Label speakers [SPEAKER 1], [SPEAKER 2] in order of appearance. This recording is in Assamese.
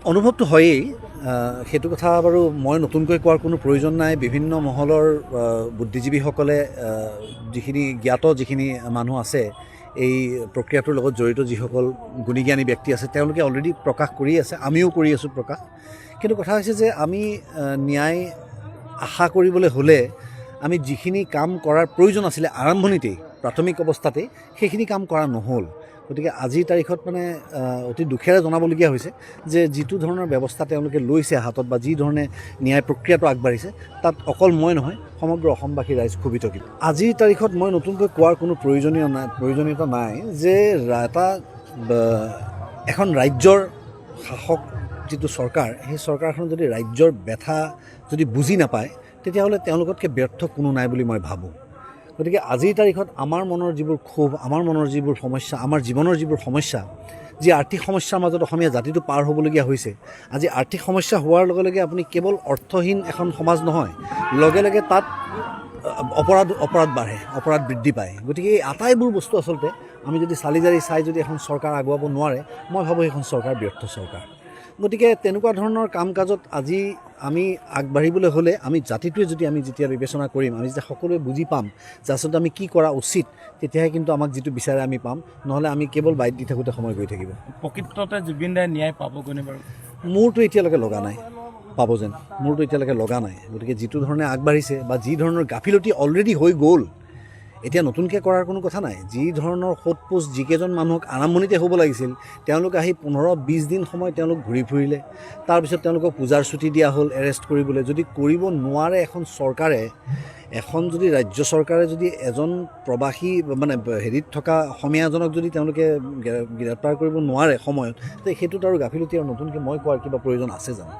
[SPEAKER 1] অনুভৱটো হয়েই। সেইটো কথা বাৰু মই নতুনকৈ কোৱাৰ কোনো প্ৰয়োজন নাই। বিভিন্ন মহলৰ বুদ্ধিজীৱীসকলে, যিখিনি জ্ঞাত যিখিনি মানুহ আছে, এই প্ৰক্ৰিয়াটোৰ লগত জড়িত যিসকল গুণী জ্ঞানী ব্যক্তি আছে, তেওঁলোকে অলৰেডি প্ৰকাশ কৰি আছে, আমিও কৰি আছোঁ প্ৰকাশ। কিন্তু কথা হৈছে যে আমি ন্যায় আশা কৰিবলৈ হ'লে আমি যিখিনি কাম কৰাৰ প্ৰয়োজন আছিলে আৰম্ভণিতেই, প্ৰাথমিক অৱস্থাতেই, সেইখিনি কাম কৰা নহ'ল। গতিকে আজিৰ তাৰিখত মানে অতি দুখেৰে জনাবলগীয়া হৈছে যে যিটো ধৰণৰ ব্যৱস্থা তেওঁলোকে লৈছে হাতত বা যি ধৰণে ন্যায় প্ৰক্ৰিয়াটো আগবাঢ়িছে, তাত অকল মই নহয়, সমগ্ৰ অসমবাসী ৰাইজ ক্ষোভিত। কিন্তু আজিৰ তাৰিখত মই নতুনকৈ কোৱাৰ কোনো প্ৰয়োজনীয়তা নাই যে এটা এখন ৰাজ্যৰ শাসক যিটো চৰকাৰ, সেই চৰকাৰখন যদি ৰাজ্যৰ ব্যথা যদি বুজি নাপায়, তেতিয়াহ'লে তেওঁলোকতকৈ ব্যৰ্থ কোনো নাই বুলি মই ভাবোঁ। গতিকে আজিৰ তাৰিখত আমাৰ মনৰ যিবোৰ ক্ষোভ, আমাৰ মনৰ যিবোৰ সমস্যা, আমাৰ জীৱনৰ যিবোৰ সমস্যা, যি আৰ্থিক সমস্যাৰ মাজত অসমীয়া জাতিটো পাৰ হ'বলগীয়া হৈছে, আজি আৰ্থিক সমস্যা হোৱাৰ লগে লগে আপুনি কেৱল অৰ্থহীন এখন সমাজ নহয়, লগে লগে তাত অপৰাধ বাঢ়ে, অপৰাধ বৃদ্ধি পায়। গতিকে এই আটাইবোৰ বস্তু আচলতে আমি যদি চালি জাৰি চাই যদি এখন চৰকাৰ আগুৱাব নোৱাৰে, মই ভাবোঁ সেইখন চৰকাৰ ব্যৰ্থ চৰকাৰ। গতিকে তেনেকুৱা ধৰণৰ কাম কাজত আজি আমি আগবাঢ়িবলৈ হ'লে আমি জাতিটোৱে যদি আমি যেতিয়া বিবেচনা কৰিম, আমি যেতিয়া সকলোৱে বুজি পাম যে আচলতে আমি কি কৰা উচিত, তেতিয়াহে কিন্তু আমাক যিটো বিচাৰে আমি পাম। নহ'লে আমি কেৱল বাইট দি থাকোঁতে সময় গৈ থাকিব।
[SPEAKER 2] প্ৰকৃততে জুবিন দাই ন্যায় পাবগৈনে বাৰু?
[SPEAKER 1] মোৰতো এতিয়ালৈকে লগা নাই পাব যেন, মোৰতো এতিয়ালৈকে লগা নাই। গতিকে যিটো ধৰণে আগবাঢ়িছে বা যি ধৰণৰ গাফিলতি অলৰেডি হৈ গ'ল, এতিয়া নতুনকৈ কৰাৰ কোনো কথা নাই। যি ধৰণৰ সোধ পোছ যিকেইজন মানুহক আৰম্ভণিতে হ'ব লাগিছিল, তেওঁলোক আহি 15-20 দিন সময় তেওঁলোক ঘূৰি ফুৰিলে। তাৰপিছত তেওঁলোকক পূজাৰ ছুটি দিয়া হ'ল এৰেষ্ট কৰিবলৈ। যদি কৰিব নোৱাৰে এখন চৰকাৰে, এখন যদি ৰাজ্য চৰকাৰে যদি এজন প্ৰবাসী মানে হেৰিত থকা অসমীয়া এজনক যদি তেওঁলোকে গ্ৰেপ্তাৰ কৰিব নোৱাৰে সময়ত, তে সেইটোত আৰু গাফিলতি আৰু নতুনকৈ মই কোৱাৰ কিবা প্ৰয়োজন আছে জানো?